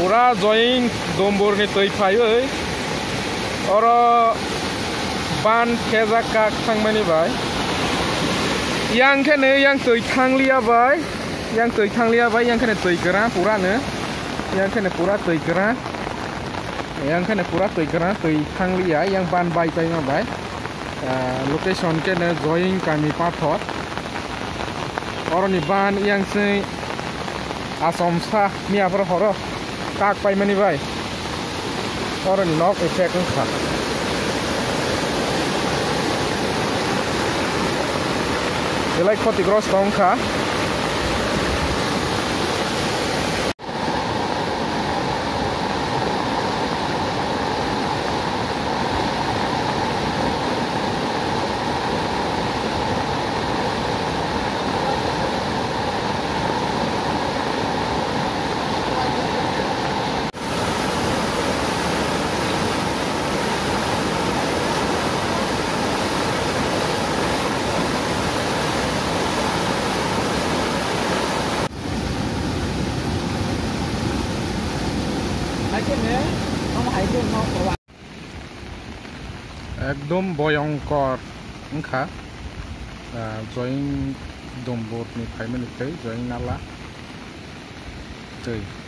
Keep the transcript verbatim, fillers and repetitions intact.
Pura join Dombor ni twi phaiwi oro ban khejak kak thangmani bai. Yang khe ne yang twi thangliya bai, yang twi thangliya bai, yang khe ne twi kwrang pura no, yang khe ne pura twi kwrang, yang khe ne pura twi kwrang, twi thangliya, yang ban bai paima bai. Ah, location khe no Join Kami Pathor. Oroni ban yang se Asom sa miyaphar horo tak paimani bai. Oroni nok effect wngkha. Belai khotigrosto wngkha. Ekdom boyongkor wngkha, ah, Join Dombor ni phaimani tei Join Nala tei.